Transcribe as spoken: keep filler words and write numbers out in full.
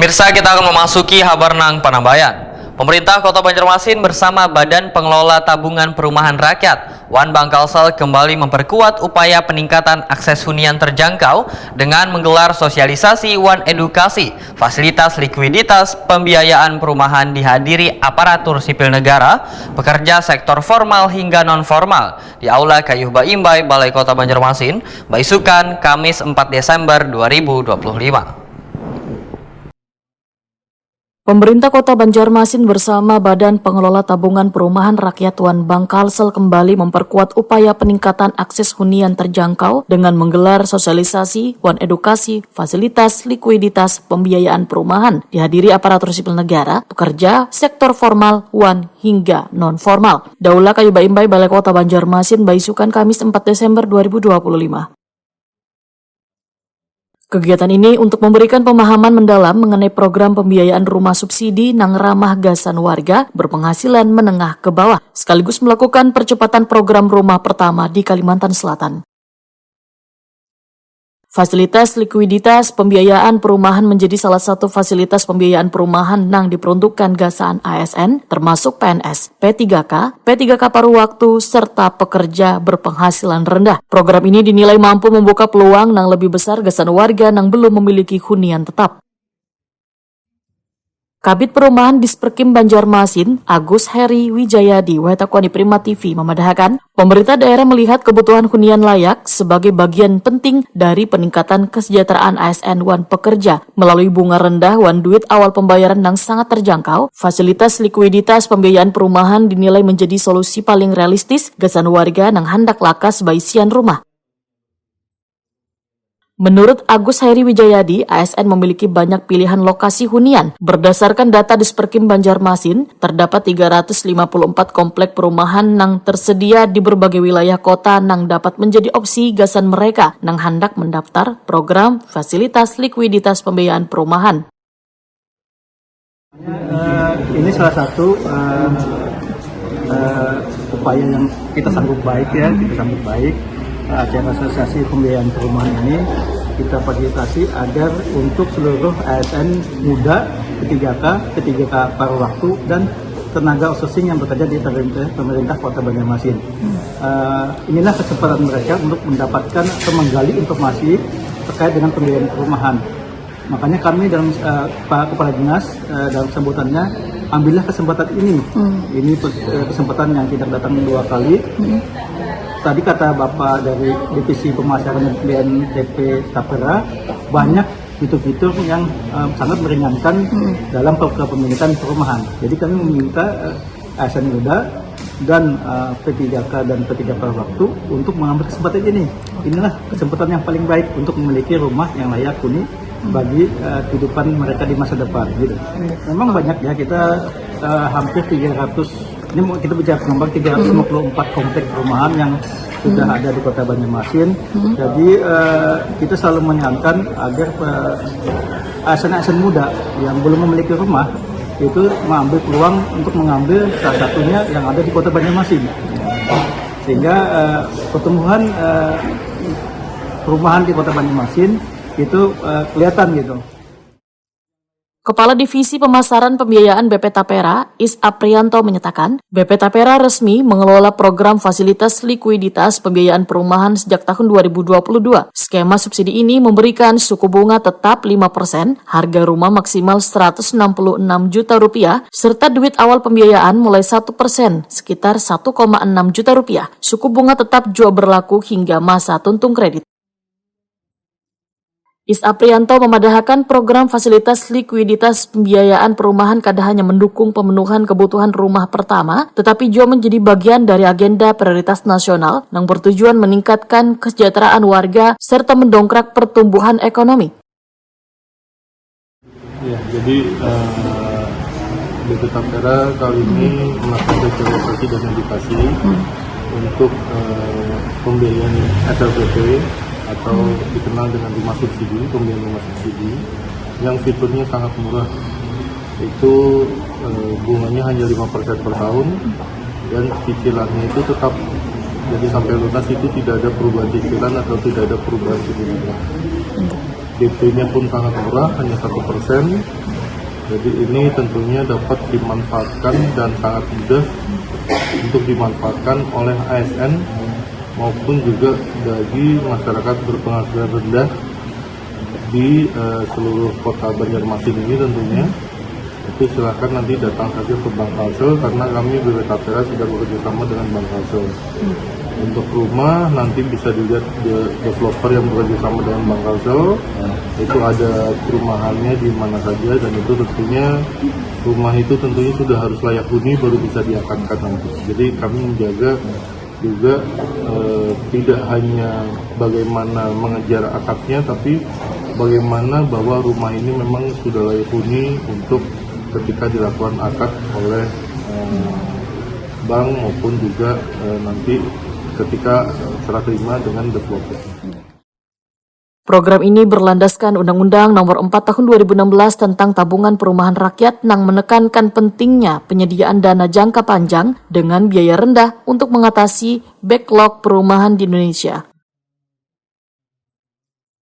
Pemirsa, kita akan memasuki habar nang panambayan. Pemerintah Kota Banjarmasin bersama Badan Pengelola Tabungan Perumahan Rakyat wan Bank Kalsel kembali memperkuat upaya peningkatan akses hunian terjangkau dengan menggelar sosialisasi wan edukasi fasilitas likuiditas pembiayaan perumahan dihadiri aparatur sipil negara, pekerja sektor formal hingga non-formal di Aula Kayuh Baimbai, Balai Kota Banjarmasin, baisukan Kamis empat Desember dua ribu dua puluh lima. Pemerintah Kota Banjarmasin bersama Badan Pengelola Tabungan Perumahan Rakyat wan Bank Kalsel kembali memperkuat upaya peningkatan akses hunian terjangkau dengan menggelar sosialisasi wan edukasi fasilitas likuiditas pembiayaan perumahan dihadiri aparatur sipil negara, pekerja, sektor formal, wan hingga non-formal. Daula Kayu Baimbai, Balai Kota Banjarmasin, baisukan Kamis empat Desember dua ribu dua puluh lima. Kegiatan ini untuk memberikan pemahaman mendalam mengenai program pembiayaan rumah subsidi nang ramah gasan warga berpenghasilan menengah ke bawah, sekaligus melakukan percepatan program rumah pertama di Kalimantan Selatan. Fasilitas likuiditas pembiayaan perumahan menjadi salah satu fasilitas pembiayaan perumahan nang diperuntukkan gasan A S N, termasuk P N S, P tiga K, P tiga K paruh waktu, serta pekerja berpenghasilan rendah. Program ini dinilai mampu membuka peluang nang lebih besar gasan warga nang belum memiliki hunian tetap. Kabid Perumahan Disperkim Banjarmasin, Agus Heri Wijayadi, wahai takuan di Prima T V, memadahakan, pemerintah daerah melihat kebutuhan hunian layak sebagai bagian penting dari peningkatan kesejahteraan A S N wan pekerja. Melalui bunga rendah wan duit awal pembayaran nang sangat terjangkau, fasilitas likuiditas pembiayaan perumahan dinilai menjadi solusi paling realistis gasan warga nang handak lakas baisian rumah. Menurut Agus Heri Wijayadi, A S N memiliki banyak pilihan lokasi hunian. Berdasarkan data Disperkim Banjarmasin, terdapat tiga ratus lima puluh empat komplek perumahan nang tersedia di berbagai wilayah kota nang dapat menjadi opsi gasan mereka nang handak mendaftar program fasilitas likuiditas pembiayaan perumahan. Eh, ini salah satu eh, eh, upaya yang kita sambut baik, ya, kita sambut baik. Eh, acara sosialisasi pembiayaan perumahan ini kita fasilitasi agar untuk seluruh A S N muda, P tiga K, P tiga K paruh waktu, dan tenaga outsourcing yang bekerja di pemerintah, pemerintah Kota Banjarmasin. Eh, inilah kesempatan mereka untuk mendapatkan atau menggali informasi terkait dengan pembiayaan perumahan. Makanya kami dalam eh, Pak Kepala Dinas eh, dalam sambutannya, ambillah kesempatan ini. Ini pe- eh, kesempatan yang tidak datang dua kali. Tadi kata Bapak dari Divisi Pemasaran B N T P Tapera, banyak fitur-fitur yang eh, sangat meringankan dalam kepemilikan perumahan. Jadi kami meminta eh, A S N Muda dan eh, P tiga K dan P tiga K Paruh Waktu untuk mengambil kesempatan ini. Inilah kesempatan yang paling baik untuk memiliki rumah yang layak huni bagi eh, kehidupan mereka di masa depan, gitu. Memang banyak, ya, kita eh, hampir tiga ratus, ini mau kita bicara pengembang, tiga ratus lima puluh empat komplek perumahan yang sudah ada di Kota Banjarmasin. Jadi eh, kita selalu menyarankan agar eh, A S N-A S N muda yang belum memiliki rumah itu mengambil peluang untuk mengambil salah satunya yang ada di Kota Banjarmasin, sehingga eh, pertumbuhan eh, perumahan di Kota Banjarmasin itu eh, kelihatan, gitu. Kepala Divisi Pemasaran Pembiayaan B P Tapera, Is Aprianto, menyatakan, B P Tapera resmi mengelola program fasilitas likuiditas pembiayaan perumahan sejak tahun dua ribu dua puluh dua. Skema subsidi ini memberikan suku bunga tetap lima persen, harga rumah maksimal seratus enam puluh enam juta rupiah, serta duit awal pembiayaan mulai satu persen, sekitar satu koma enam juta rupiah. Suku bunga tetap jua berlaku hingga masa tuntung kredit. Is Aprianto memadahakan program fasilitas likuiditas pembiayaan perumahan kada hanya mendukung pemenuhan kebutuhan rumah pertama, tetapi juga menjadi bagian dari agenda prioritas nasional yang bertujuan meningkatkan kesejahteraan warga serta mendongkrak pertumbuhan ekonomi. Ya, jadi eh, B P Tapera kali ini melakukan sosialisasi dan edukasi untuk eh, pembiayaan S L P P atau dikenal dengan rumah subsidi, pembiayaan rumah subsidi yang fiturnya sangat murah. Itu eh, bunganya hanya lima persen per tahun dan cicilannya itu tetap, jadi sampai lunas itu tidak ada perubahan cicilan atau tidak ada perubahan suku bunga. D P-nya pun sangat murah, hanya satu persen. Jadi ini tentunya dapat dimanfaatkan dan sangat mudah untuk dimanfaatkan oleh A S N maupun juga bagi masyarakat berpenghasilan rendah di eh, seluruh kota Banjarmasin ini tentunya. Itu silahkan nanti datang saja ke Bank Kalsel karena kami B P T P R A sudah bekerja sama dengan Bank Kalsel. Untuk rumah nanti bisa dilihat de- developer yang bekerja sama dengan Bank Kalsel. Itu ada perumahannya di mana saja dan itu tentunya rumah itu tentunya sudah harus layak huni baru bisa diakadkan nanti. Jadi kami menjaga juga eh, tidak hanya bagaimana mengejar akadnya tapi bagaimana bahwa rumah ini memang sudah layak huni untuk ketika dilakukan akad oleh eh, bank maupun juga eh, nanti ketika serah terima dengan developer. Program ini berlandaskan Undang-Undang Nomor empat Tahun dua ribu enam belas tentang Tabungan Perumahan Rakyat nang menekankan pentingnya penyediaan dana jangka panjang dengan biaya rendah untuk mengatasi backlog perumahan di Indonesia.